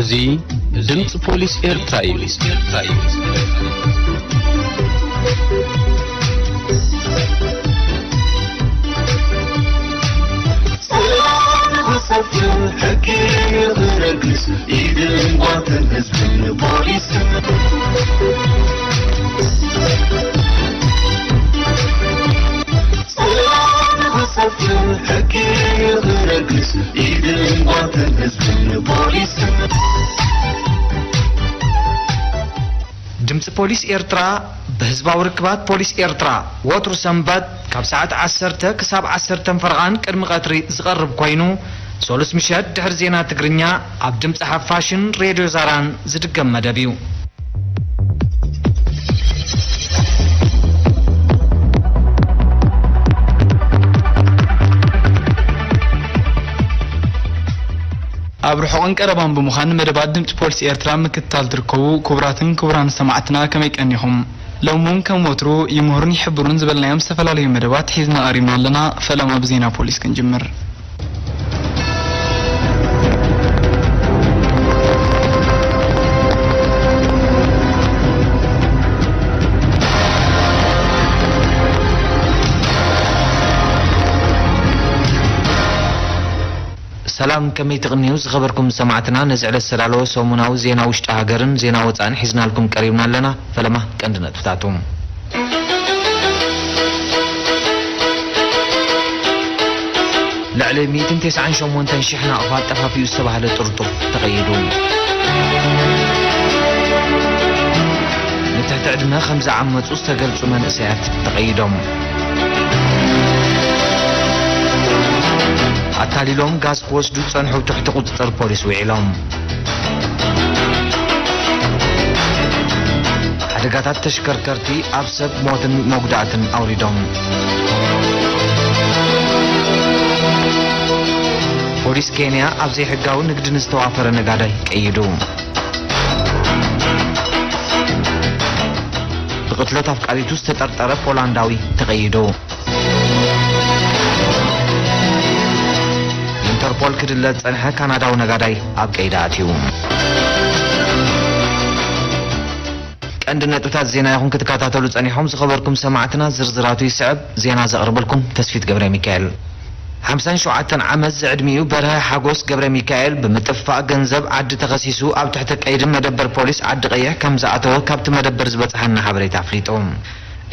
እዚ ድምፂ ፖሊስ ኤርትራ እዩ። ሰላም ንኽሰፍን ሕጊ ንኽነግስ ኢድን ጓንትን ህዝብን ፖሊስን። ሰላም ንኽሰፍን ሕጊ ንኽነግስ ኢድን ጓንትን ህዝብን ፖሊስን። ድምፂ ፖሊስ ኤርትራ ብህዝባዊ ርክባት ፖሊስ ኤርትራ ወትሩ ሰንበት ካብ ሰዓት ዓሰርተ ክሳብ ዓሰርተን ፈረቓን ቅድሚ ቀትሪ ዝቐርብ ኮይኑ፣ ሰሉስ ምሸት ድሕሪ ዜና ትግርኛ ኣብ ድምፂ ሓፋሽን ሬድዮ ዛራን ዝድገም መደብ እዩ። ኣብ ርሑቕን ቀረባን ብምዃን ንመደባት ድምፂ ፖሊስ ኤርትራ ምክትታል ትርከቡ ክቡራትን ክቡራን ሰማዕትና ከመይ ቀኒኹም? ሎሚ እውን ከም ወትሩ ይምህሩን ይሕብሩን ዝበልናዮም ዝተፈላለዩ መደባት ሒዝና ቀሪብና ኣለና። ፈለማ ብዜና ፖሊስ ክንጅምር። ሰላም፣ ከመይ ትቕንዩ ዝኸበርኩም ሰማዕትና? ነዚ ዕለት ዝተዳለወ ሰሙናዊ ዜና ውሽጢ ሃገርን ዜና ወጻእን ሒዝናልኩም ቀሪብና ኣለና። ፈለማ ቀንዲ ነጥብታቱ። ልዕሊ ሚእትን ተስዓን ሸሞንተን ሽሕ ናቕፋ ኣጠፋፊኡ ዝተባህለ ጥርጡር ተቐይዱ። ንትሕቲ ዕድመ ከም ዝዓመጹ ዝተገልጹ መንእሰያት ተቐይዶም። ኣታሊሎም ጋዝ ክወስዱ ዝጸንሑ ትሕቲ ቁጽጽር ፖሊስ ውዒሎም። ሓደጋታት ተሽከርከርቲ ኣብ ሰብ ሞትን መጉዳእትን ኣውሪዶም። ፖሊስ ኬንያ ኣብ ዘይሕጋዊ ንግዲ ንዝተዋፈረ ነጋዳይ ቀይዱ። ብቕትለት ኣፍቃሪቱ ዝተጠርጠረ ፖላንዳዊ ተቐይዱ። ኢንተርፖል ክድለ ዝጸንሐ ካናዳዊ ነጋዳይ ኣብ ቀይዲ ኣትዩ። ቀንዲ ነጥብታት ዜና ኢኹም ክትከታተሉ ጸኒሖም ዝኸበርኩም ሰማዕትና፣ ዝርዝራቱ ይስዕብ። ዜና ዘቕርበልኩም ተስፊት ገብረ ሚካኤል። ሓምሳን ሸውዓተን ዓመት ዝዕድሚኡ በርሀ ሓጎስ ገብረ ሚካኤል ብምጥፋእ ገንዘብ ዓዲ ተኸሲሱ ኣብ ትሕቲ ቀይዲ መደበር ፖሊስ ዓዲ ቀይሕ ከም ዝኣተወ ካብቲ መደበር ዝበጽሓና ሓበሬታ ኣፍሊጡ።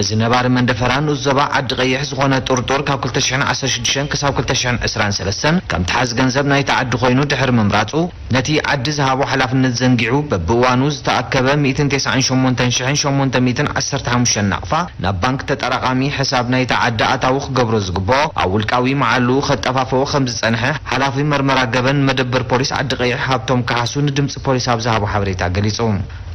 እዚ ነባሪ መንደፈራ ንኡስ ዞባ ዓዲ ቀይሕ ዝኾነ ጥርጡር ካብ ክልተ ሽሕን ዓሰርተ ሽዱሽተን ክሳብ ክልተ ሽሕን ዕስራን ሰለስተን ከም ተሓዚ ገንዘብ ናይቲ ዓዲ ኮይኑ ድሕሪ ምምራጹ፣ ነቲ ዓዲ ዝሃቦ ሓላፍነት ዘንጊዑ በብእዋኑ ዝተኣከበ ሚእትን ተስዓን ሸሞንተን ሽሕን ሸሞንተ ሚእትን ዓሰርተ ሓሙሽተን ናቕፋ ናብ ባንክ ተጠራቓሚ ሕሳብ ናይቲ ዓዲ ኣታዊ ክገብሮ ዝግብኦ ኣብ ውልቃዊ መዓልኡ ከጠፋፍኦ ከም ዝጸንሐ ሓላፊ መርመራ ገበን መደበር ፖሊስ ዓዲ ቀይሕ ሃብቶም ካሕሱ ንድምጺ ፖሊስ ኣብ ዝሃቦ ሓበሬታ ገሊጹ።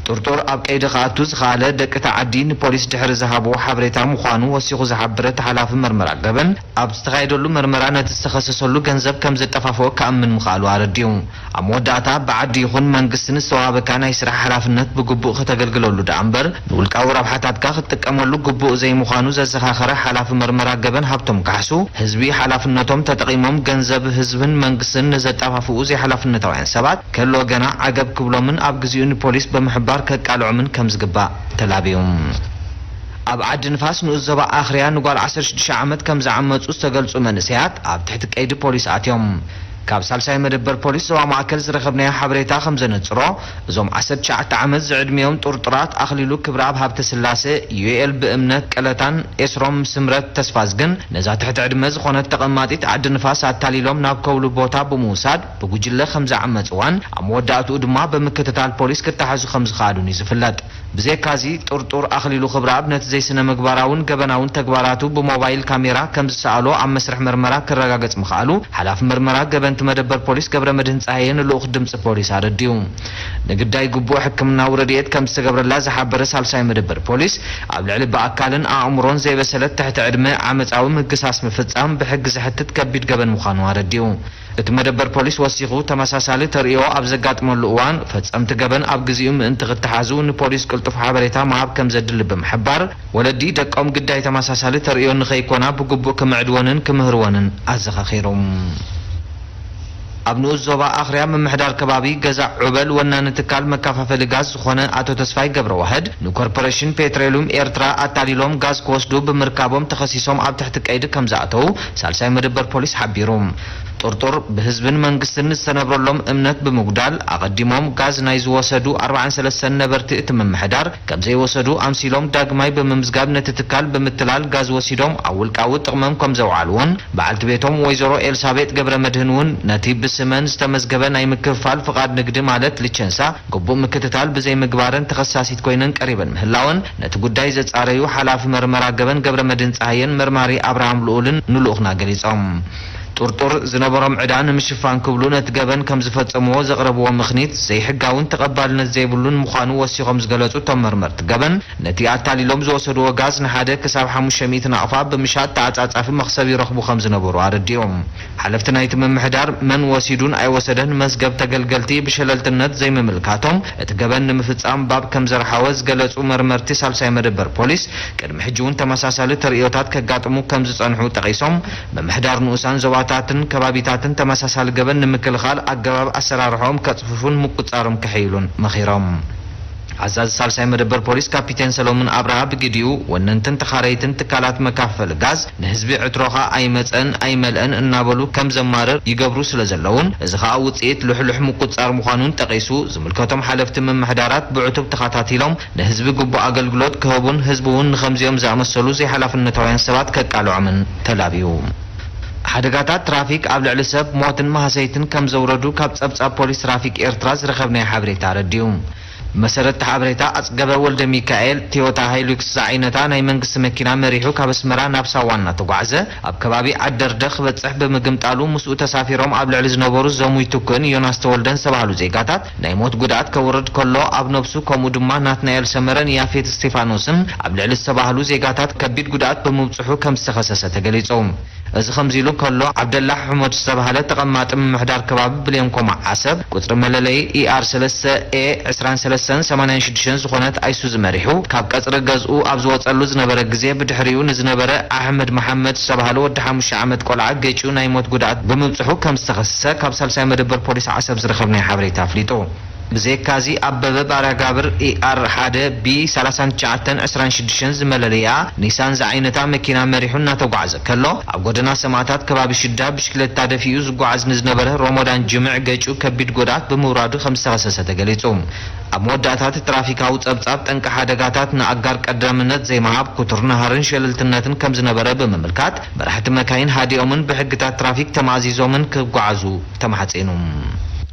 ጥርጡር ኣብ ቀይዲ ክኣቱ ዝኸኣለ ደቂ እቲ ዓዲ ንፖሊስ ድሕሪ ዝሃብዎ ሓበሬታ ምዃኑ ወሲኹ ዝሓበረ እቲ ሓላፊ መርመራ ገበን፣ ኣብ ዝተኻየደሉ መርመራ ነቲ ዝተኸሰሰሉ ገንዘብ ከም ዘጠፋፍኦ ክኣምን ምኽኣሉ ኣረዲኡ። ኣብ መወዳእታ ብዓዲ ይኹን መንግስቲ ንዝተዋሃበካ ናይ ስራሕ ሓላፍነት ብግቡእ ከተገልግለሉ ደኣ እምበር ንውልቃዊ ረብሓታትካ ክትጥቀመሉ ግቡእ ዘይምዃኑ ዘዘኻኸረ ሓላፊ መርመራ ገበን ሃብቶም ካሕሱ፣ ህዝቢ ሓላፍነቶም ተጠቒሞም ገንዘብ ህዝብን መንግስትን ንዘጠፋፍኡ ዘይሓላፍነታውያን ሰባት ከሎ ገና ዓገብ ክብሎምን ኣብ ግዚኡ ንፖሊስ ብምሕባር ከቃልዖምን ከም ዝግባእ ተላብዩ። ኣብ ዓዲ ንፋስ ንኡስ ዞባ ኣኽርያ ንጓል ዓሰርተ ሽዱሽተ ዓመት ከም ዝዓመጹ ዝተገልጹ መንእሰያት ኣብ ትሕቲ ቀይዲ ፖሊስ ኣትዮም። ካብ ሳልሳይ መደበር ፖሊስ ዞባ ማእከል ዝረኸብናዮ ሓበሬታ ከም ዘነጽሮ፣ እዞም ዓሰርተ ትሽዓተ ዓመት ዝዕድሚኦም ጥርጡራት ኣኽሊሉ ክብረኣብ ሃብተስላሴ፣ ዩኤል ብእምነት ቀለታን ኤስሮም ስምረት ተስፋዝግን ነዛ ትሕቲ ዕድመ ዝኾነት ተቐማጢት ዓዲ ንፋስ ኣታሊሎም ናብ ከውሊ ቦታ ብምውሳድ ብጉጅለ ከም ዝዓመጽዋን ኣብ መወዳእትኡ ድማ ብምክትታል ፖሊስ ክተሓዙ ከም ዝኸኣሉን እዩ ዝፍለጥ። ብዘይካዚ ጥርጡር ኣኽሊሉ ክብረኣብ ነቲ ዘይስነ ምግባራውን ገበናውን ተግባራቱ ብሞባይል ካሜራ ከም ዝሰኣሎ ኣብ መስርሕ መርመራ ክረጋገጽ ምኽኣሉ ሓላፊ መርመራ ገበንቲ መደበር ፖሊስ ገብረመድህን ጸሃየ ንልኡኽ ድምጺ ፖሊስ ኣረዲኡ። ንግዳይ ግቡእ ሕክምናዊ ረድኤት ከም ዝተገብረላ ዝሓበረ ሳልሳይ መደበር ፖሊስ፣ ኣብ ልዕሊ ብኣካልን ኣእምሮን ዘይበሰለት ትሕቲ ዕድመ ዓመጻዊ ምግሳስ ምፍጻም ብሕጊ ዘሕትት ከቢድ ገበን ምዃኑ ኣረዲኡ። እቲ መደበር ፖሊስ ወሲኹ፣ ተመሳሳሊ ተርእዮ ኣብ ዘጋጥመሉ እዋን፣ ፈጸምቲ ገበን ኣብ ግዚኡ ምእንቲ ክተሓዙ ንፖሊስ ቅልጡፍ ሓበሬታ ምሃብ ከም ዘድሊ ብምሕባር፣ ወለዲ ደቆም ግዳይ ተመሳሳሊ ተርእዮ ንኸይኮና ብግቡእ ክምዕድወንን ክምህርወንን ኣዘኻኺሩ። ኣብ ንኡስ ዞባ ኣኽርያ ምምሕዳር ከባቢ ገዛ ዑበል ወናኒ ትካል መከፋፈሊ ጋዝ ዝኾነ ኣቶ ተስፋይ ገብረዋህድ ንኮርፖሬሽን ፔትሮሊየም ኤርትራ ኣታሊሎም ጋዝ ክወስዱ ብምርካቦም ተኸሲሶም ኣብ ትሕቲ ቀይዲ ከም ዝኣተዉ ሳልሳይ መደበር ፖሊስ ሓቢሩ። ጥርጡር ብህዝብን መንግስትን ዝተነብረሎም እምነት ብምጉዳል ኣቐዲሞም ጋዝ ናይ ዝወሰዱ ኣርባዓን ሰለስተን ነበርቲ እቲ ምምሕዳር ከም ዘይወሰዱ ኣምሲሎም ዳግማይ ብምምዝጋብ ነቲ ትካል ብምትላል ጋዝ ወሲዶም ኣብ ውልቃዊ ጥቕሞም ከም ዘውዓልዎን በዓልቲ ቤቶም ወይዘሮ ኤልሳቤጥ ገብረመድህን እውን ነቲ ብስመን ዝተመዝገበ ናይ ምክፍፋል ፍቓድ ንግዲ ማለት ሊቸንሳ ግቡእ ምክትታል ብዘይምግባረን ተኸሳሲት ኮይነን ቀሪበን ምህላወን ነቲ ጉዳይ ዘጻረዩ ሓላፊ መርመራ ገበን ገብረመድህን ጸሃየን መርማሪ ኣብርሃም ልኡልን ንልኡኽና ገሊጾም። ጥርጡር ዝነበሮም ዕዳ ንምሽፋን ክብሉ ነቲ ገበን ከም ዝፈጸምዎ ዘቕረብዎ ምኽኒት ዘይሕጋውን ተቐባልነት ዘይብሉን ምዃኑ ወሲኾም ዝገለጹ እቶም መርመርቲ ገበን፣ ነቲ ኣታሊሎም ዝወሰድዎ ጋዝ ንሓደ ክሳብ ሓሙሽተ ሚእቲ ናቕፋ ብምሻጥ ተዓጻጻፊ መኽሰብ ይረኽቡ ከም ዝነበሩ ኣረዲኦም። ሓለፍቲ ናይቲ ምምሕዳር መን ወሲዱን ኣይወሰደን መዝገብ ተገልገልቲ ብሸለልትነት ዘይምምልካቶም፣ እቲ ገበን ንምፍጻም ባብ ከም ዘርሓወ ዝገለጹ መርመርቲ ሳልሳይ መደበር ፖሊስ፣ ቅድሚ ሕጂ እውን ተመሳሳሊ ተርእዮታት ከጋጥሙ ከም ዝጸንሑ ጠቒሶም፣ ምምሕዳር ንኡሳን ዞባታትን ከባቢታትን ተመሳሳሊ ገበን ንምክልኻል ኣገባብ ኣሰራርሖም ከጽፍፉን ምቁጻሮም ከሐይሉን መኺሮም። ኣዛዚ ሳልሳይ መደበር ፖሊስ ካፒቴን ሰሎሞን ኣብርሃ ብግዲኡ፣ ወነንትን ተኻረይትን ትካላት መካፈሊ ጋዝ ንህዝቢ ዕትሮኻ ኣይመጸን ኣይመልአን እናበሉ ከም ዘማርር ይገብሩ ስለ ዘለውን፣ እዚ ኸኣ ውጽኢት ልሕሉሕ ምቁጻር ምዃኑን ጠቒሱ፣ ዝምልከቶም ሓለፍቲ ምምሕዳራት ብዕቱብ ተኸታቲሎም ንህዝቢ ግቡእ ኣገልግሎት ክህቡን ህዝቢ እውን ንኸምዚኦም ዝኣመሰሉ ዘይሓላፍነታውያን ሰባት ከቃልዖምን ተላብዩ። ሓደጋታት ትራፊክ ኣብ ልዕሊ ሰብ ሞትን ማህሰይትን ከም ዘውረዱ ካብ ጸብጻብ ፖሊስ ትራፊክ ኤርትራ ዝረኸብናዮ ሓበሬታ ኣረዲኡ። ብመሰረት እቲ ሓበሬታ፣ ኣጽገበ ወልደ ሚካኤል ቶዮታ ሃይሉክስ ዝዓይነታ ናይ መንግስቲ መኪና መሪሑ ካብ ኣስመራ ናብ ሳዋ እናተጓዕዘ ኣብ ከባቢ ዓደርደ ክበጽሕ ብምግምጣሉ ምስኡ ተሳፊሮም ኣብ ልዕሊ ዝነበሩ ዘሙይ ትኩእን ዮናስ ተወልደን ዝተባህሉ ዜጋታት ናይ ሞት ጉድኣት ከውርድ ከሎ ኣብ ነብሱ ከምኡ ድማ ናትናኤል ሰመረን ያፌት እስቴፋኖስን ኣብ ልዕሊ ዝተባህሉ ዜጋታት ከቢድ ጉድኣት ብምብጽሑ ከም ዝተኸሰሰ ተገሊጹ። እዚ ከምዚ ኢሉ ከሎ፣ ዓብደላ ሕመድ ዝተባህለ ተቐማጢ ምምሕዳር ከባቢ ብሌንኮማ ዓሰብ፣ ቁጽሪ መለለዪ ኢኣር ሰለስተ ኤ ዕስራን ሰለስተን ሰማንያን ሽዱሽተን ዝኾነት ኣይሱዚ መሪሑ፣ ካብ ቀጽሪ ገዝኡ ኣብ ዝወጸሉ ዝነበረ ግዜ፣ ብድሕሪኡ ንዝነበረ ኣሕመድ መሓመድ ዝተባህለ ወዲ ሓሙሽተ ዓመት ቆልዓ ገጭዩ ናይ ሞት ጉድኣት ብምብጽሑ ከም ዝተኸሰሰ ካብ ሳልሳይ መደበር ፖሊስ ዓሰብ ዝረኸብናዮ ሓበሬታ ኣፍሊጡ። ብዘይካዚ፣ ኣበበ ባርያጋብር ኢኣር ሓደ ቢ ሰላሳን ትሽዓተን ዕስራን ሽዱሽተን ዝመለለይኣ ኒሳን ዝዓይነታ መኪና መሪሑ እናተጓዕዘ ከሎ፣ ኣብ ጎደና ሰማእታት ከባቢ ሽዳ ብሽክለታ ደፊኡ ዝጓዓዝ ንዝነበረ ሮሞዳን ጅምዕ ገጭኡ ከቢድ ጎድኣት ብምውራዱ ከም ዝተኸሰሰ ተገሊጹ። ኣብ መወዳእታ፣ እቲ ትራፊካዊ ጸብጻብ ጠንቂ ሓደጋታት ንኣጋር ቀዳምነት ዘይምሃብ፣ ክቱር ናህርን ሸለልትነትን ከም ዝነበረ ብምምልካት፣ መራሕቲ መካይን ሃዲኦምን ብሕግታት ትራፊክ ተማእዚዞምን ክጓዓዙ ተማሕጺኑ።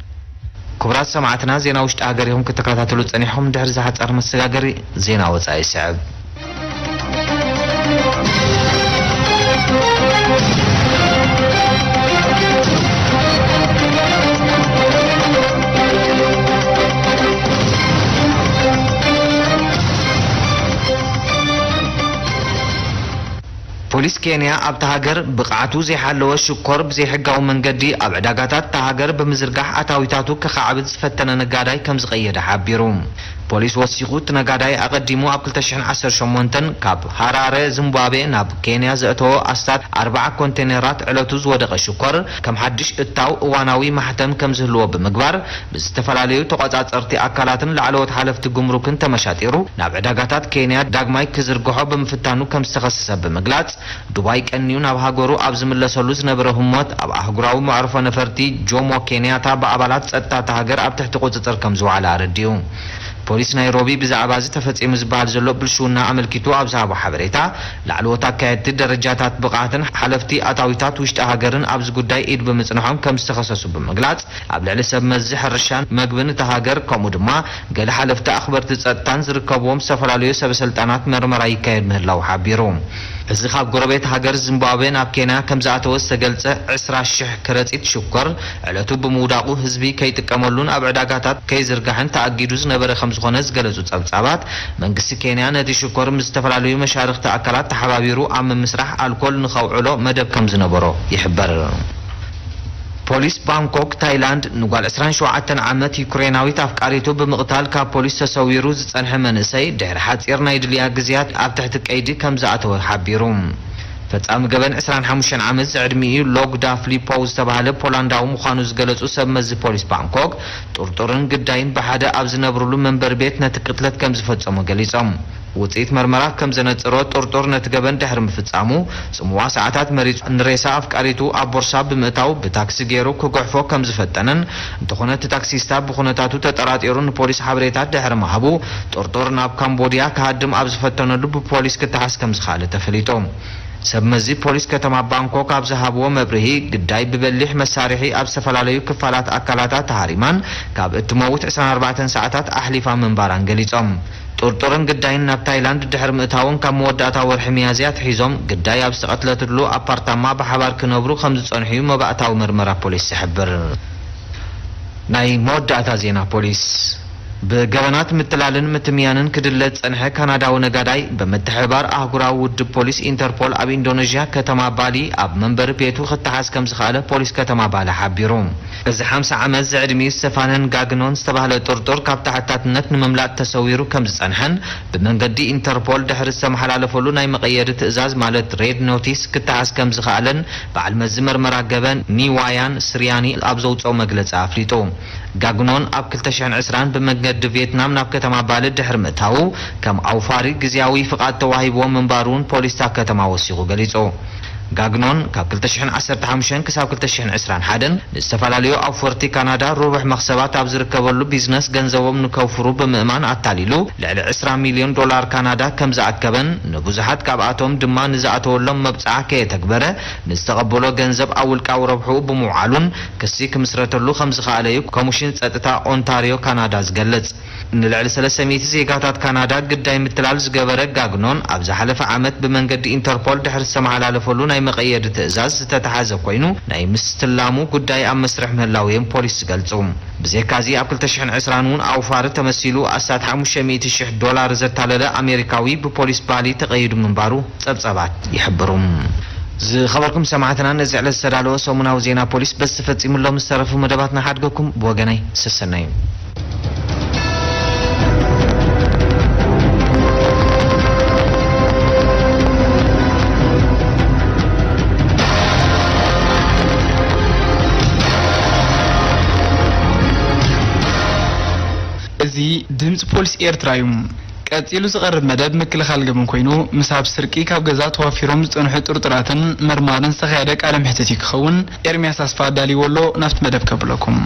ክቡራት ሰማዕትና፣ ዜና ውሽጢ ሃገር ኢኹም ክትከታተሉ ጸኒሕኩም። ድሕሪ ዝሓጸረ መሰጋገሪ ዜና ወጻኢ ይስዕብ። ፖሊስ ኬንያ ኣብታ ሃገር ብቕዓቱ ዘይሓለወ ሽኮር ብዘይሕጋዊ መንገዲ ኣብ ዕዳጋታት እታ ሃገር ብምዝርጋሕ ኣታዊታቱ ከኻዕብት ዝፈተነ ነጋዳይ ከም ዝቐየደ ሓቢሩ። ፖሊስ ወሲኹ፣ እቲ ነጋዳይ ኣቐዲሙ ኣብ ክልተ ሽሕን ዓሰርተ ሸሞንተን ካብ ሃራረ ዚምባብዌ ናብ ኬንያ ዘእተዎ ኣስታት ኣርብዓ ኮንቴነራት ዕለቱ ዝወደቐ ሽኮር ከም ሓድሽ እታው እዋናዊ ማሕተም ከም ዝህልዎ ብምግባር፣ ብዝተፈላለዩ ተቖጻጸርቲ ኣካላትን ላዕለዎት ሓለፍቲ ጉምሩክን ተመሻጢሩ ናብ ዕዳጋታት ኬንያ ዳግማይ ክዝርግሖ ብምፍታኑ ከም ዝተኸሰሰ ብምግላጽ፣ ዱባይ ቀንዩ ናብ ሃገሩ ኣብ ዝምለሰሉ ዝነበረ ህሞት ኣብ ኣህጉራዊ መዕርፎ ነፈርቲ ጆሞ ኬንያታ ብኣባላት ጸጥታ እታ ሃገር ኣብ ትሕቲ ቁጽጽር ከም ዝወዓለ ኣረዲኡ። ፖሊስ ናይሮቢ ብዛዕባ እዚ ተፈጺሙ ዝበሃል ዘሎ ብልሽውና ኣመልኪቱ ኣብ ዝሃቦ ሓበሬታ፣ ላዕለዎት ኣካየድቲ ደረጃታት ብቕዓትን ሓለፍቲ ኣታዊታት ውሽጢ ሃገርን ኣብዚ ጉዳይ ኢድ ብምጽንሖም ከም ዝተኸሰሱ ብምግላጽ፣ ኣብ ልዕሊ ሰብ መዚ ሕርሻን መግብን እታ ሃገር፣ ከምኡ ድማ ገለ ሓለፍቲ ኣኽበርቲ ጸጥታን ዝርከብዎም ዝተፈላለዩ ሰበ-ስልጣናት መርመራ ይካየድ ምህላዉ ሓቢሩ። እዚ ካብ ጎረቤት ሃገር ዚምባብዌ ናብ ኬንያ ከም ዝኣተወ ዝተገልጸ ዕስራ ሽሕ ከረጺት ሽኮር፣ ዕለቱ ብምውዳቑ ህዝቢ ከይጥቀመሉን ኣብ ዕዳጋታት ከይዝርጋሕን ተኣጊዱ ዝነበረ ከም ዝኾነ ዝገለጹ ጸብጻባት፣ መንግስቲ ኬንያ ነቲ ሽኮር ምስ ዝተፈላለዩ መሻርኽቲ ኣካላት ተሓባቢሩ ኣብ ምምስራሕ ኣልኮል ንኸውዕሎ መደብ ከም ዝነበሮ ይሕበር። ፖሊስ ባንኮክ ታይላንድ ንጓል ዕስራን ሸውዓተን ዓመት ዩክሬናዊት ኣፍቃሪቱ ብምቕታል ካብ ፖሊስ ተሰዊሩ ዝጸንሐ መንእሰይ ድሕሪ ሓጺር ናይ ድልያ ግዜያት ኣብ ትሕቲ ቀይዲ ከም ዝኣተወ ሓቢሩ። ፈጻሚ ገበን ዕስራን ሓሙሽተን ዓመት ዝዕድሚኡ ሎግዳ ፍሊፖው ዝተባህለ ፖላንዳዊ ምዃኑ ዝገለጹ ሰብ መዚ ፖሊስ ባንኮክ፣ ጥርጡርን ግዳይን ብሓደ ኣብ ዝነብርሉ መንበሪ ቤት ነቲ ቅትለት ከም ዝፈጸሞ ገሊጾም። ውጽኢት መርመራ ከም ዘነጽሮ፣ ጥርጡር ነቲ ገበን ድሕሪ ምፍጻሙ፣ ጽምዋ ሰዓታት መሪጹ ንሬሳ ኣፍቃሪቱ ኣብ ቦርሳ ብምእታው ብታክሲ ገይሩ ክጉሕፎ ከም ዝፈተነን፣ እንተኾነ እቲ ታክሲስታ ብኹነታቱ ተጠራጢሩ ንፖሊስ ሓበሬታ ድሕሪ ምሃቡ፣ ጥርጡር ናብ ካምቦድያ ክሃድም ኣብ ዝፈተነሉ ብፖሊስ ክተሓዝ ከም ዝኸኣለ ተፈሊጡ። ሰብ መዚ ፖሊስ ከተማ ባንኮክ ኣብ ዝሃብዎ መብርሂ፣ ግዳይ ብበሊሕ መሳርሒ ኣብ ዝተፈላለዩ ክፋላት ኣካላታ ተሃሪማን ካብ እትመውት ዕስራን ኣርባዕተን ሰዓታት ኣሕሊፋ ምንባራን ገሊጾም። ጥርጡርን ግዳይን ናብ ታይላንድ ድሕሪ ምእታዎም ካብ መወዳእታ ወርሒ ሚያዝያ ኣትሒዞም ግዳይ ኣብ ዝተቐትለትሉ ኣፓርታማ ብሓባር ክነብሩ ከም ዝጸንሑ እዩ መባእታዊ መርመራ ፖሊስ ዝሕብር። ናይ መወዳእታ ዜና ፖሊስ። ብገበናት ምትላልን ምትምያንን ክድለ ዝጸንሐ ካናዳዊ ነጋዳይ ብምትሕብባር ኣህጉራዊ ውድብ ፖሊስ ኢንተርፖል ኣብ ኢንዶነዥያ ከተማ ባሊ ኣብ መንበሪ ቤቱ ክተሓዝ ከም ዝኸኣለ ፖሊስ ከተማ ባሊ ሓቢሩ። እዚ ሓምሳ ዓመት ዝዕድሚኡ ስተፋነን ጋግኖን ዝተባህለ ጥርጡር ካብ ተሓታትነት ንምምላጥ ተሰዊሩ ከም ዝጸንሐን ብመንገዲ ኢንተርፖል ድሕሪ ዝተመሓላለፈሉ ናይ መቐየዲ ትእዛዝ ማለት ሬድ ኖቲስ ክተሓዝ ከም ዝኸኣለን በዓል መዚ መርመራ ገበን ኒዋያን ስርያኒ ኣብ ዘውጽኦ መግለጺ ኣፍሊጡ። ጋግኖን ኣብ ክልተ ሽሕን ዕስራን ብመንገዲ ቪየትናም ናብ ከተማ ባሊ ድሕሪ ምእታዉ፣ ከም ኣውፋሪ ግዝያዊ ፍቓድ ተዋሂብዎ ምንባሩ እውን ፖሊስ እታ ከተማ ወሲኹ ገሊጹ። ጋግኖን ካብ ክልተ ሽሕን ዓሰርተ ሓሙሽተን ክሳብ ክልተ ሽሕን ዕስራን ሓደን ንዝተፈላለዩ ኣውፈርቲ ካናዳ ርቡሕ መኽሰባት ኣብ ዝርከበሉ ቢዝነስ ገንዘቦም ንከውፍሩ ብምእማን ኣታሊሉ ልዕሊ ዕስራ ሚልዮን ዶላር ካናዳ ከም ዝኣከበን ንብዙሓት ካብኣቶም ድማ ንዝኣተወሎም መብጽዓ ከየተግበረ ንዝተቐበሎ ገንዘብ ኣብ ውልቃዊ ረብሕኡ ብምውዓሉን ክሲ ክምስረተሉ ከም ዝኸኣለ እዩ ኮሚሽን ጸጥታ ኦንታርዮ ካናዳ ዝገልጽ። ንልዕሊ ሰለስተ ሚእቲ ዜጋታት ካናዳ ግዳይ ምትላል ዝገበረ ጋግኖን ኣብ ዝሓለፈ ዓመት ብመንገዲ ኢንተርፖል ድሕሪ ዝተመሓላለፈሉ ናይ መቐየዲ ትእዛዝ ዝተተሓዘ ኮይኑ ናይ ምስትላሙ ጉዳይ ኣብ መስርሕ ምህላዉ እዮም ፖሊስ ዝገልጹ። ብዘይካዚ ኣብ ክልተ ሽሕን ዕስራን እውን ኣውፋሪ ተመሲሉ ኣስታት ሓሙሽተ ሚእቲ ሽሕ ዶላር ዘታለለ ኣሜሪካዊ ብፖሊስ ባሊ ተቐይዱ ምንባሩ ጸብጸባት ይሕብሩ። ዝኸበርኩም ሰማዕትና፣ ነዚ ዕለት ዝተዳለወ ሰሙናዊ ዜና ፖሊስ በዚ ተፈጺሙ። ሎም ዝተረፉ መደባትና ሓድገኩም ብወገነይ ሰሰናዩ። እዚ ድምፂ ፖሊስ ኤርትራ እዩ። ቀጺሉ ዝቐርብ መደብ ምክልኻል ገበን ኮይኑ፣ ምስ ኣብ ስርቂ ካብ ገዛ ተዋፊሮም ዝጸንሑ ጥርጡራትን መርማርን ዝተኻየደ ቃለ መሕትት እዩ ክኸውን። ኤርምያስ ኣስፋ ኣዳልይዎ ኣሎ፣ ናብቲ መደብ ከብለኩም።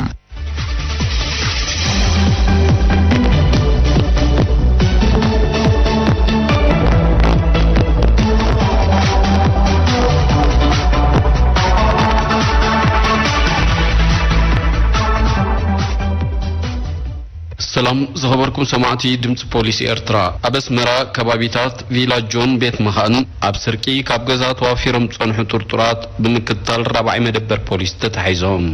ሰላም ዝኸበርኩም ሰማዕቲ ድምፂ ፖሊስ ኤርትራ፣ ኣብ ኣስመራ ከባቢታት ቪላጆን ቤት መኻን ኣብ ስርቂ ካብ ገዛ ተዋፊሮም ዝጸንሑ ጥርጡራት ብምክትታል ራብዓይ መደበር ፖሊስ ተታሒዞም።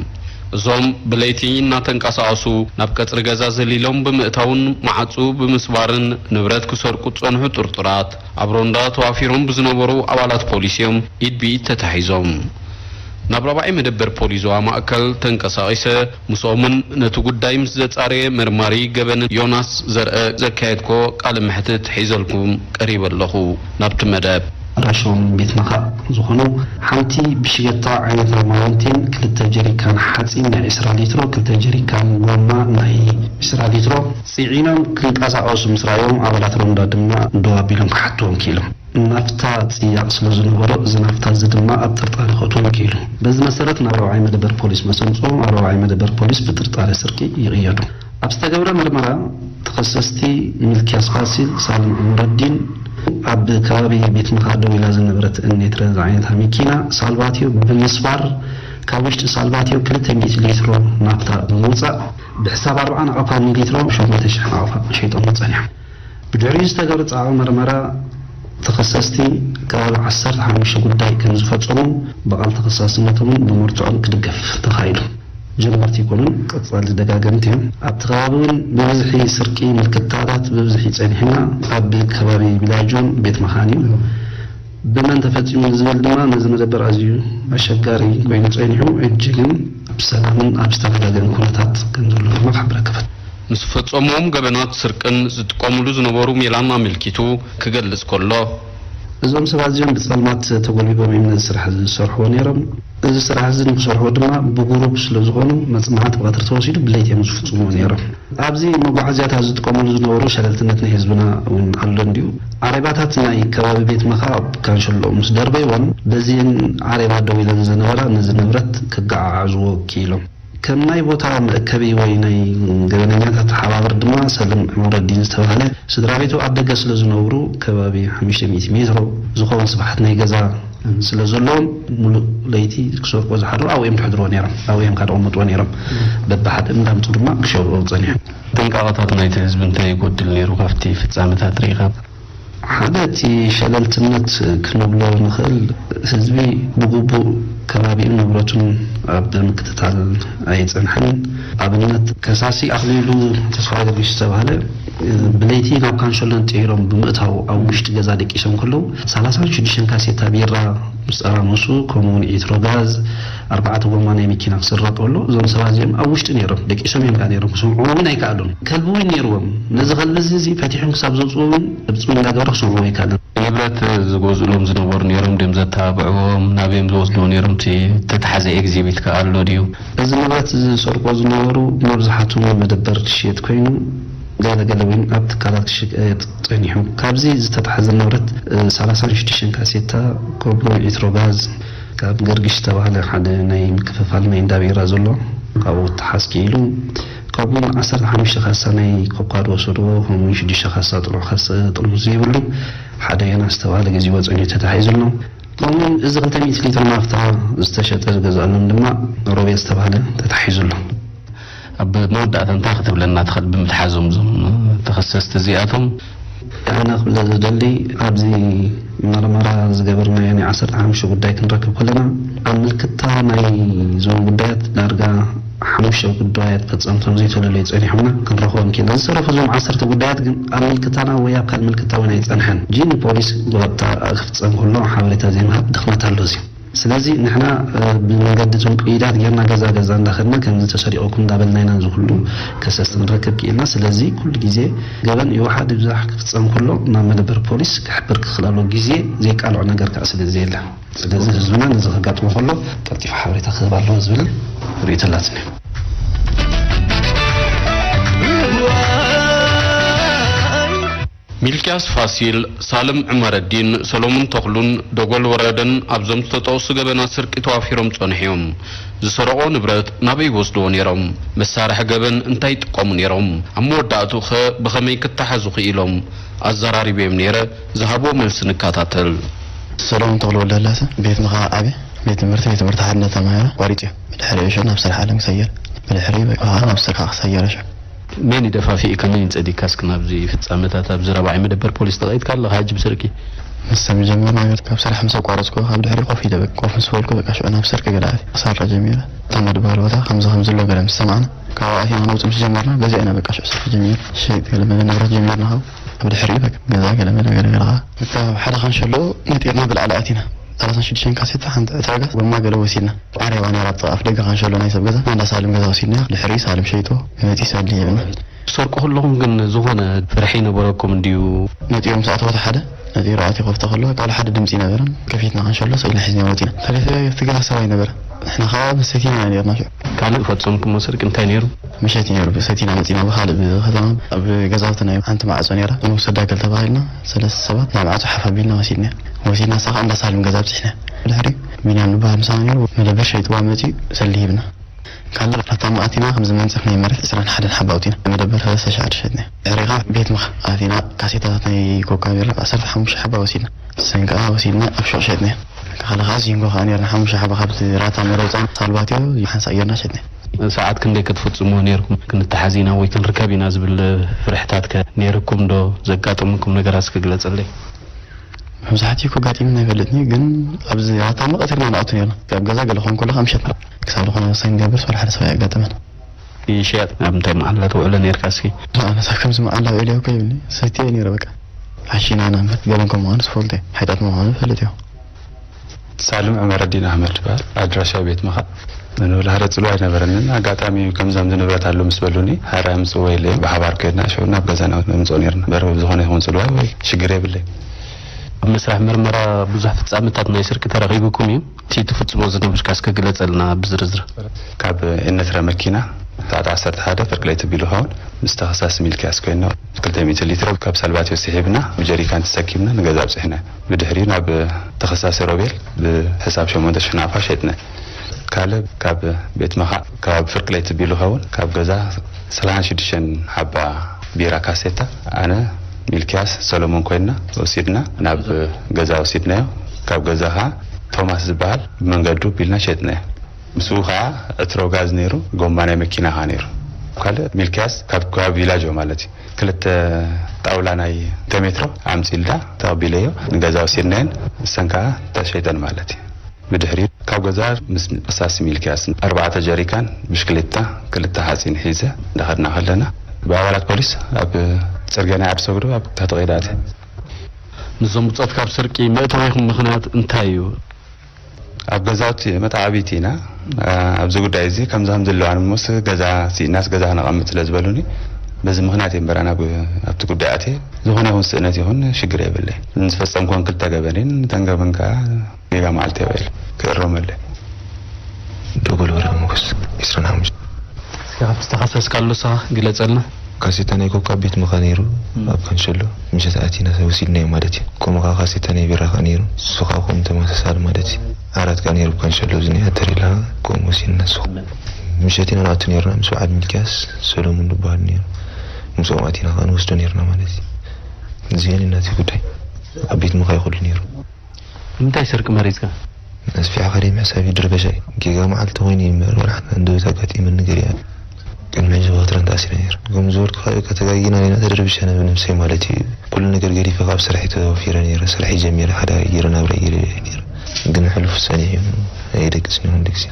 እዞም ብለይቲ እናተንቀሳቐሱ ናብ ቀጽሪ ገዛ ዘሊሎም ብምእታውን ማዕጹ ብምስባርን ንብረት ክሰርቁ ዝጸንሑ ጥርጡራት፣ ኣብ ሮንዳ ተዋፊሮም ብዝነበሩ ኣባላት ፖሊስ እዮም ኢድ ብኢድ ተታሒዞም። ናብ ራብዓይ መደበር ፖሊስ ዞባ ማእከል ተንቀሳቒሰ፣ ምስኦምን ነቲ ጉዳይ ምስ ዘጻረየ መርማሪ ገበን ዮናስ ዘርአ ዘካየድኮ ቃለ መሕትት ሒዘልኩም ቀሪበ ኣለኹ። ናብቲ መደብ። ኣድራሻኦም ቤት መኻእ ዝኾኑ ሓንቲ ብሽገታ ዓይነታ ማውንቴን፣ ክልተ ጀሪካን ሓጺን ናይ ዕስራ ሊትሮ፣ ክልተ ጀሪካን ጎማ ናይ ዕስራ ሊትሮ ጽዒኖም ክንቀሳቐሱ ምስ ረኣዮም፣ ኣባላት ሮንዳ ድማ ደው ኣቢሎም ክሓትዎም ክኢሎም። ናፍታ ጽያቕ ስለ ዝነበሮ፣ እዚ ናፍታ እዚ ድማ ኣብ ጥርጣረ ከእትዎም ክኢሉ። በዚ መሰረት ናብ ራብዓይ መደበር ፖሊስ ምስ ኣምጽኦም፣ ኣብ ራብዓይ መደበር ፖሊስ ብጥርጣረ ስርቂ ይቕየዱ። ኣብ ዝተገብረ መርመራ፣ ተኸሰስቲ ሚልክያስ ፋሲል፣ ሳልም ዑመረዲን፣ ኣብ ከባቢ ቤት ምኽሪ ደው ኢላ ዝነበረት እኔትረ ዝዓይነታ መኪና ሳልቫትዮ ብምስባር፣ ካብ ውሽጢ ሳልቫትዮ ክልተ ሚእቲ ሊትሮ ናፍታ ብምውጻእ፣ ብሕሳብ ኣርብዓ ናቕፋ ንሊትሮ ሸሞንተ ሽሕ ናቕፋ ሸይጦም ጸኒሖም። ብድሕሪኡ ዝተገብረ ጻዕቂ መርመራ፣ ተኸሰስቲ ከባቢ ዓሰርተ ሓሙሽተ ጉዳይ ከም ዝፈጸሙ ብቓል ተኸሳስነቶምን ብመርትዖን ክድገፍ ተኻይዱ። ጀመርቲ ኣይኮኑን፣ ቀጻሊ ደጋገምቲ እዮም። ኣብቲ ከባቢ እውን ብብዝሒ ስርቂ ምልክታታት ብብዝሒ ጸኒሕና፣ ኣብ ከባቢ ቪላጆን ቤት መኻን እዩ። ብመን ተፈጺሙ ዝብል ድማ ነዚ መደበር ኣዝዩ ኣሸጋሪ ኮይኑ ጸኒሑ፣ ሕጂ ግን ኣብ ሰላምን ኣብ ዝተረጋገአን ኩነታት ከም ዘሎ ድማ ክሕብረካ እፈቱ። ንዝፈጸምዎም ገበናት ስርቅን ዝጥቀምሉ ዝነበሩ ሜላን ኣመልኪቱ ክገልጽ ከሎ፣ እዞም ሰባት እዚኦም ብጸልማት ተጎልቢቦም እዮም ነዚ ስራሕ እዚ ዝሰርሕዎ ነይሮም። እዚ ስራሕ እዚ ንክሰርሕዎ ድማ ብጉሩፕ ስለ ዝኾኑ፣ መጽናዕቲ ብቐትሪ ተወሲዱ ብለይቲ እዮም ዝፍጽምዎ ነይሮም። ኣብዚ መጓዓዝያታት ዝጥቀሙሉ ዝነበሩ ሸለልትነት ናይ ህዝብና እውን ኣሎ እንድዩ። ዓሬባታት ናይ ከባቢ ቤት ምኻ ኣብ ካንሸሎ ምስ ደርበይወን፣ በዚን ዓሬባ ደው ኢለን ዝነበራ ነዚ ንብረት ክገዓዓዝዎ ክኢሎም። ከም ናይ ቦታ መእከቢ ወይ ናይ ገበነኛታት ሓባብር ድማ ሰልም ዑመረዲን ዝተባህለ፣ ስድራ ቤቱ ኣብ ደገ ስለ ዝነብሩ፣ ከባቢ ሓሙሽተ ሚእቲ ሜትሮ ዝኸውን ስፍሓት ናይ ገዛ ስለ ዘለዎም፣ ሙሉእ ለይቲ ክሰርቁ ዝሓድሩ ኣብኡ እዮም ዝሕድርዎ ነይሮም። ኣብኡ እዮም ካብ ዘቐምጥዎ ነይሮም። በብሓደ እንዳምፁ ድማ ክሸብርዎ ጸኒሖም። ጥንቃቐታት ናይቲ ህዝቢ እንታይ ይጎድል ነይሩ ካብቲ ፍጻመታት ርኢኻ? ሓደ፣ እቲ ሸለልትነት ክንብሎ ንኽእል፣ ህዝቢ ብግቡእ ከባቢኡን ንብረቱን ኣብ ምክትታል ኣይጸንሐን። ኣብነት፣ ከሳሲ ኣኽሊሉ ተስፋ ጊዮርጊስ ዝተባህለ፣ ብለይቲ ናብ ካንሸሎ ነጢሮም ብምእታው፣ ኣብ ውሽጢ ገዛ ደቂሶም ከለዉ፣ ሰላሳን ሽዱሽተን ካሴታ ቢራ ምስ ጠራሙሱ፣ ከምኡ እውን ዒትሮ ጋዝ፣ ኣርባዕተ ጎማ ናይ መኪና ክስረቕ ከሎ፣ እዞም ሰባት እዚኦም ኣብ ውሽጢ ነይሮም፣ ደቂሶም እዮም ከኣ ነይሮም፣ ክሰምዕዎም እውን ኣይከኣሉን። ከልቢ እውን ነይርዎም። ነዚ ከልቢ እዚ፣ እዚ ፈቲሖም ክሳብ ዘውፅኡ እውን ድምፂ እውን እንዳገበረ ክሰምዕዎ ኣይከኣልን። ንብረት ዝገዝኡሎም ዝነበሩ ነይሮም ድዮም ዘተባብዕዎም? ናበዮም ዝወስድዎ ነይሮም? እቲ ተተሓዘ ኤግዚቢት ከ ኣሎ ድዩ? እዚ ንብረት እዚ ዝሰርቆ ዝነበሩ መብዛሕቱ መደበር ክሽየጥ ኮይኑ፣ ገለ ገለ እውን ኣብ ትካላት ክሽየጥ ጸኒሑ። ካብዚ ዝተታሕዘ ንብረት፣ እ፣ ሰላሳን ሽዱሽተን ካሴታ፣ ከምኡ ዒትሮ ጋዝ፣ ካብ ገርግሽ ዝተባህለ ሓደ ናይ ምክፍፋል ናይ እንዳ ቢራ ዘሎ፣ ካብኡ ክተሓዝ ክኢሉ። ከምኡ እውን ዓሰርተ ሓሙሽተ ካሳ ናይ ኮካ ዝወሰድዎ፣ ከምኡ እውን ሽዱሽተ ካሳ ጥርሑ ካሰ ጥርሙዝ ዘይብሉ ሓደ ዮናስ ዝተባህለ ገዚዎ ጸኒሑ ተታሒዙ ኣሎ። ከምኡ እውን እዚ ክልተ ሚእቲ ሊትር ናፍታ ዝተሸጠ ዝገዝኣሎም ድማ ሮቤል ዝተባህለ ተታሒዙ ኣሎ። ኣብ መወዳእታ እንታይ ክትብለና ትኽእል ብምትሓዞም እዞም ተኸሰስቲ እዚኣቶም? ኣነ ክብለ ዝደሊ፣ ኣብዚ መርመራ ዝገበርናዮ ናይ ዓሰርተ ሓሙሽተ ጉዳይ ክንረክብ ከለና፣ ኣብ ምልክታ ናይ እዞም ጉዳያት ዳርጋ ሓሙሽተ ጉዳያት ፈጸምቶም ዘይተለለዩ ጸኒሖምና ክንረኽቦም ክኢልና። ዝተረፉ እዞም ዓሰርተ ጉዳያት ግን ኣብ ምልክታና ወይ ኣብ ካልእ ምልክታ እውን ኣይጸንሐን። ሕጂ ንፖሊስ ብቐጥታ ክፍጸም ከሎ ሓበሬታ ዘይምሃብ ድኽመት ኣሎ እዚ። ስለዚ ንሕና፣ እ፣ ብመንገዲ እዞም ቅይዳት ጌርና ገዛ ገዛ እንዳኸድና ከምዚ ተሰሪቑኩም እንዳበልና ኢና እዚ ኩሉ ከሰስቲ ክንረክብ ክኢልና። ስለዚ ኩሉ ግዜ ገበን ይውሓድ ይብዛሕ ክፍጸም ከሎ ናብ መደበር ፖሊስ ክሕብር ክኽእል ኣለዎ። ግዜ ዘይቃልዖ ነገር ከኣ ስለ ዘየለ። ስለዚ ህዝብና ነዚ ከጋጥሞ ከሎ ቀልጢፉ ሓበሬታ ክህብ ኣለዎ ዝብል ርእይቶ ኣላትኒ። ሚልክያስ ፋሲል፣ ሳልም ዑመረዲን፣ ሰሎሙን ተኽሉን ደጎል ወረደን ኣብዞም ዝተጠቕሱ ገበናት ስርቂ ተዋፊሮም ጸንሑ እዮም። ዝሰረቑዎ ንብረት ናበይ ይወስድዎ ነይሮም? መሳርሒ ገበን እንታይ ይጥቀሙ ነይሮም? ኣብ መወዳእትኡኸ ብኸመይ ክተሓዙ ክኢሎም? ኣዘራሪበዮም ነይረ፣ ዝሃብዎ መልሲ ንከታተል። ሰሎሙን ተኽሉ ወልደስላሰ፣ ቤት ምኽሪ ዓቢ ቤት ትምህርቲ፣ ቤት ትምህርቲ ሓድነት ተማሂረ፣ ኣቋሪጹ እዩ። ብድሕሪኡ ሽዑ ናብ ስራሕ ዓለም ክሰይር፣ ብድሕሪኡ በቃ ናብ ስራሕ ክሰይር ሽዑ። መን እዩ ደፋፊእካ፣ መን እዩ ጸዲግካ እስኪ ናብዚ ፍጻመታት ኣብዚ ራብዓይ መደበር ፖሊስ ተቐይድካ ኣለኻ ሕጂ ብስርቂ? ምስ ሰብ ጀመርና፣ ካብ ስራሕ ምስ ኣቋረጽኩ፣ ካብ ድሕሪ ኮፍ ኢለ በቃ፣ ኮፍ ምስ በልኩ በቃ ሽዑ ናብ ስርቂ ገለ ኣትየ። ክሰርቕ ጀሚረ። እታ መድባር ቦታ ከምዚ ከምዚ ኣሎ ገለ ምስ ሰማዕና፣ ካብኡ ኣቲና ክንወጽእ ምስ ጀመርና፣ በዚኣ ኢና በቃ ሽዑ ስራሕ ጀሚርና። ሸይጥ ገለ መለ ንብረት ጀሚርና። ካብ ብድሕሪኡ በቃ ገዛ ገለ መለ ገለ ገለ ኸዓ። በቃ ሓደ ካንሸሎ ነጢርና ብላዕሊ ኣቲና። ሰላሳን ሽዱሽተን ካሴታ፣ ሓንቲ ዕትሮ ጋዝ፣ ጎማ ገለ ወሲድና። ዓሬባ ነይራ ኣብቲ ኣፍ ደገ ካንሸሎ ናይ ሰብ ገዛ፣ እንዳ ሳልም ገዛ ወሲድና። ድሕሪ ሳልም ሸይጥዎ፣ መጺኡ ሰልዲ ሂብና። ትሰርቁ ከለኹም ግን ዝኾነ ፍርሒ ነበረኩም እንድዩ? ነጢሩ ምስ ኣተወ እቲ ሓደ፣ ነጢሩ ኣትዩ ከፍቶ ከሎ፣ ዋላ ሓደ ድምጺ ኣይነበረን። ከፊትና ካንሸሎ ሰኢልና ሒዝና ወጺና። ተሪፈ እቲ ገዛ ሰብ ኣይነበረ። ንሕና ኸዓ መሰቲና ኢና ነይርና ሽዑ። ካልእ ፈጸምኩሞ ስርቂ እንታይ ነይሩ? ምሸት እዩ ነይሩ። ሰቲና መጺና ብኻልእ ብከተማ ኣብ ገዛውትና እዩ ሓንቲ ማዕጾ ነይራ። ንውሰዳ ገል ተባሂልና ሰለስተ ሰባት ናብ ማዕጾ ሓፍ ኣቢልና ወሲድና። ወሲድና ንሳ ኸዓ እንዳ ሳልም ገዛ ኣብጺሕና። ድሕሪ ቢንያም ዝበሃል ምሳና ነይሩ። መደበር ሸይጥዋ መጺኡ ሰልዲ ሂብና። ካልእ ሃብታም ኣቲና ከምዚ መንጸፍ ናይ መሬት ዕስራን ሓደን ሓባ ኣውጺና። መደበር ሰለስተ ሺሕ ሸጥና። ድሕሪ ኸዓ ቤት ምኽሪ ኣቲና ካሴታታት ናይ ኮካ ቢራ ዓሰርተ ሓሙሽተ ሓባ ወሲድና። ሰንቀኣ ወሲድና ኣብ ሹቕ ሸጥና። ካልእ ኸዓ ዚንጎ ኸዓ ነይርና ሓሙሽተ ሓባ ካብቲ ራታ መረውጻን ሳልባትዮ ሓንሳእ ጌርና ሸጥና። ሰዓት ክንደይ ክትፍጽምዎ ነይርኩም? ክንተሓዝ ኢና ወይ ክንርከብ ኢና ዝብል ፍርሕታት ከ ነይርኩም ዶ? ዘጋጠመኩም ነገራት እስኪ ግለጽለይ። መብዛሕትኡ ከጋጢሙና ኣይፈልጥን እዩ፣ ግን ኣብዚ ኣታማ ቀትርና ንኣቱ ነርና። ኣብ ገዛ ገለ ክኾን ከሎ ካብ ምሸት ክሳብ ዝኾነ ወሳኝ ነገር ብርስ ወላ ሓደ ሰብ ኣየጋጠመን። ይሸጥ ኣብ እንታይ መዓላ ትውዕሎ ነርካ እስኪ? ኣነ ሳብ ከምዚ መዓላ ውዕል እኮ ይብልኒ። ሰትየ ነይረ በቃ። ዓሺና ኢና እምበር ገበን ከም ምዃኑ ዝፈልጦ እየ። ሓይጣት ምዃኑ ይፈልጥ እዮ። ሳልም ዑመረዲን ኣሕመድ ይበሃል። ኣድራሻ ቤት ምኻ ንብላ ሓደ ጽልዋ ኣይነበረንን። ኣጋጣሚ ከምዚ ከምዚ ንብረት ኣሎ ምስ በሉኒ፣ ሓራ ምጽዎ የለ ብሓባር ከድና ሽዑ ናብ ገዛና ነምጽኦ ነርና። እምበር ዝኾነ ይኹን ጽልዋ ወይ ሽግር የብለይ። መስርሕ ምርመራ ብዙሕ ፍጻመታት ናይ ስርቂ ተረኺቡኩም እዩ። እቲ ትፍጽሞ ዝነበርካ እስከ ግለጸልና ብዝርዝር። ካብ ኤነትረ መኪና ሰዓት ዓሰርተ ሓደ ፍርቂ ለይቲ ቢሉ ኸውን ምስ ተኸሳሲ ሚልክያስ ኮይና ክልተ ሚእቲ ሊትሮ ካብ ሳልባትዮ ስሒብና ብጀሪካን ተሰኪምና ንገዛ ኣብፅሕና። ብድሕሪኡ ናብ ተኸሳሲ ሮቤል ብሕሳብ ሸሞንተ ሽሕ ናቕፋ ሸጥና። ካልእ ካብ ቤት መኻዕ ካብ ፍርቂ ለይቲ ቢሉ ኸውን ካብ ገዛ ሰላሳን ሽዱሽተን ሓባ ቢራ ካሴታ ኣነ ሚልክያስ ሰሎሞን ኮይንና ወሲድና ናብ ገዛ ወሲድናዮ። ካብ ገዛ ኸዓ ቶማስ ዝበሃል ብመንገዱ ቢልና ሸጥናዮ። ምስኡ ኸዓ ዕትሮ ጋዝ ነይሩ፣ ጎማ ናይ መኪና ኸዓ ነይሩ። ካልእ ሚልክያስ ካብ ከባቢ ቪላጆ ማለት እዩ። ክልተ ጣውላ ናይ ተሜትሮ ኣምፂልዳ ተቐቢለዮ ንገዛ ወሲድናየን እሰን ከዓ ተሸይጠን ማለት እዩ። ብድሕሪ ካብ ገዛ ምስ ቀሳሲ ሚልክያስ ኣርባዕተ ጀሪካን ብሽክሌታ ክልተ ሓፂን ሒዘ እንዳኸድና ከለና ብኣባላት ፖሊስ ኣብ ፅርግያ ናይ ዓዲ ሰግዶ ኣብ ትሕቲ ቀይዲ ኣትየ። ንዞም ብፆት ካብ ስርቂ መእተዊኹም ምኽንያት እንታይ እዩ? ኣብ ገዛውቲ መተዓብይቲ ኢና። ኣብዚ ጉዳይ እዚ ከምዚ ከም ዘለዋን እሞስ ገዛ ስኢናስ ገዛ ክነቐምጥ ስለ ዝበሉኒ በዚ ምኽንያት እየ እምበር ኣነ ኣብ- ኣብቲ ጉዳይ ኣትየ ዝኾነ ይኹን ስእነት ይኹን ሽግር የብለይ። ንዝፈጸምኩወን ክልተ ገበንን እተን ገበን ከዓ ጌጋ መዓልቲ የብዕል ክእረመለይ። ደጎል ወረደ ሞገስ ዒስራን ሓሙሽተን። እስኪ ካብቲ ዝተኸሰስካሉ ንስኻ ግለጸልና። ካሴታ ናይ ኮካ ቤት ምኻ ነይሩ ኣብ ካንሸሎ ምሸት ኣቲና ወሲድናዮ ማለት እዩ። ከምኡ ከዓ ካሴታ ናይ ቢራ ከዓ ነይሩ፣ እሱ ከዓ ከምኡ ተመሳሳሊ ማለት እዩ። ዓራት ከዓ ነይሩ ኣብ ካንሸሎ፣ እዚ ናይ ኣተሪላ ከምኡ ወሲድና። ንሱ ምሸት ኢና ንኣቱ ነይርና ምስ በዓል ሚልክያስ ሰሎሙን ዝበሃል ነይሩ። ምስኦም ኣቲና ከዓ ንወስዶ ነይርና ማለት እዩ። እዚአን ናቲ ጉዳይ ኣብ ቤት ምኻ ይኸሉ ነይሩ። ንምንታይ ስርቂ መሪጽካ? ኣስፊሕኻ ደይ ምሕሳብ እዩ ድርበሻ እዩ። ጌጋ መዓልቲ ኮይኑ እዩ እምበር፣ ወላ ሓንቲ ሃንደበት ኣጋጢመኒ ገለ እያ። ቅድሚ ሕጂ ብኸትረን ተኣሲረ ነይረ። ከም ዝበልኩኻ እዩ፣ ከተጋጊና ኢና ተደርቢሸ ነብ ነብሰይ ማለት እዩ። ኩሉ ነገር ገዲፈ ካብ ስራሐይ ተዋፊረ ነይረ። ስራሐይ ጀሚረ፣ ሓዳር ገይረ፣ ናብራ ገይረ ነይረ። ግን ሕሉፍ ጸኒሑ እዩ። ኣይደቅስን ይኹን ድግሲ።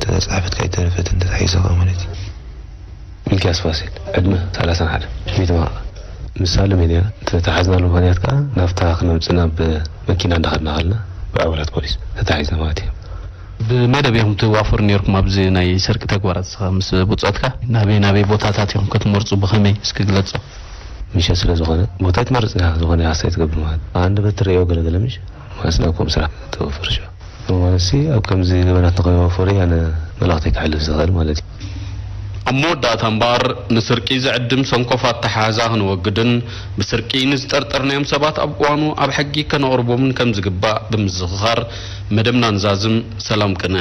ተጻሕፈትካ ኣይተረፈትን፣ ተታሒዝኻ ማለት እዩ። ሚልክያስ ፋሲል፣ ዕድመ ሰላሳን ሓደን፣ ቤት መሓ። ምስ ሳልም እያ። እቲ ተታሓዝናሉ ምኽንያት ከኣ ናፍታ ክነምጽእ ናብ መኪና እንዳኸድና ከለና ብኣባላት ፖሊስ ተታሒዝና ማለት እዩ። ብመደብ ኢኹም ትዋፈሩ ነይርኩም ኣብዚ ናይ ስርቂ ተግባራት? ንስኻ ምስ ብጾትካ ናበይ ናበይ ቦታታት ኢኹም ክትመርጹ? ብኸመይ? እስኪ ግለጾ። ምሸት ስለ ዝኾነ ቦታ ኣይትመርጽን ኢኻ፣ ዝኾነ ኣስተያየት ትገብር ማለት። ኣንደበት ትርእዮ ገለ ገለ ምሽ ማለት ናብ ከምኡ ስራሕ ተወፍር ሽዑ። ማለት ሲ ኣብ ከምዚ ገበናት ንኸይወፈሩ እየ ኣነ መልእኽተይ ከሕልፍ ዝኽእል ማለት እዩ። ኣብ መወዳእታ እምበኣር፣ ንስርቂ ዝዕድም ሰንኮፍ ኣተሓሕዛ ክንወግድን ብስርቂ ንዝጠርጠርናዮም ሰባት ኣብ እዋኑ ኣብ ሕጊ ከነቕርቦምን ከም ዝግባእ ብምዝኽኻር፣ መደብና ንዛዝም። ሰላም ቅነ።